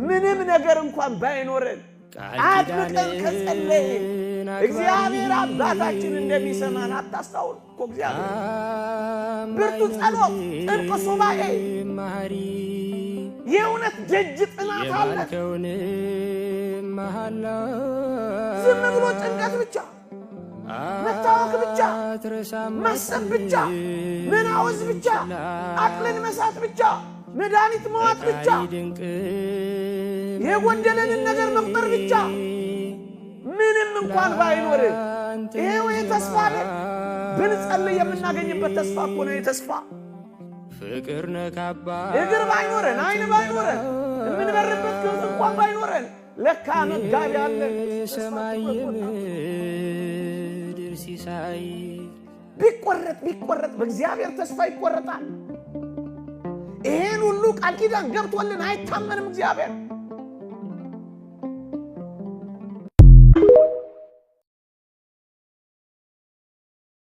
ምንም ነገር እንኳን ባይኖረን ቃል አጥብቀን ከጸለይን ኪዳንን እግዚአብሔር አክባሪ አባታችን እንደሚሰማን አታስታውል እኮ። እግዚአብሔር ብርቱ ጸሎት፣ ጥብቅ ሱባኤ፣ መሐሪ የእውነት ደጅ ጥናት አለ። የማልከውን መሐላ ዝም ብሎ ጭንቀት ብቻ፣ መታወክ ብቻ፣ አትረሳም ማሰብ ብቻ፣ መናወዝ ብቻ፣ አቅልን መሳት ብቻ፣ መድኃኒት መዋጥ ብቻ፣ ፈጣሪ ድንቅ የጎደለንን ነገር መቁጠር ብቻ፣ ምንም እንኳን ባይኖር ይሄው የተስፋ አይደል? ብንጸልይ የምናገኝበት ተስፋ እኮ ነው። የተስፋ ፍቅር ነካባ እግር ባይኖረን፣ ዓይን ባይኖረን፣ የምንበርበት ክንፍ እንኳን ባይኖረን ለካ መጋቢ አለን። የሰማይ የምድር ሲሳይ ቢቆረጥ ቢቆረጥ በእግዚአብሔር ተስፋ ይቆረጣል። ይሄን ሁሉ ቃል ኪዳን ገብቶልን አይታመንም እግዚአብሔር።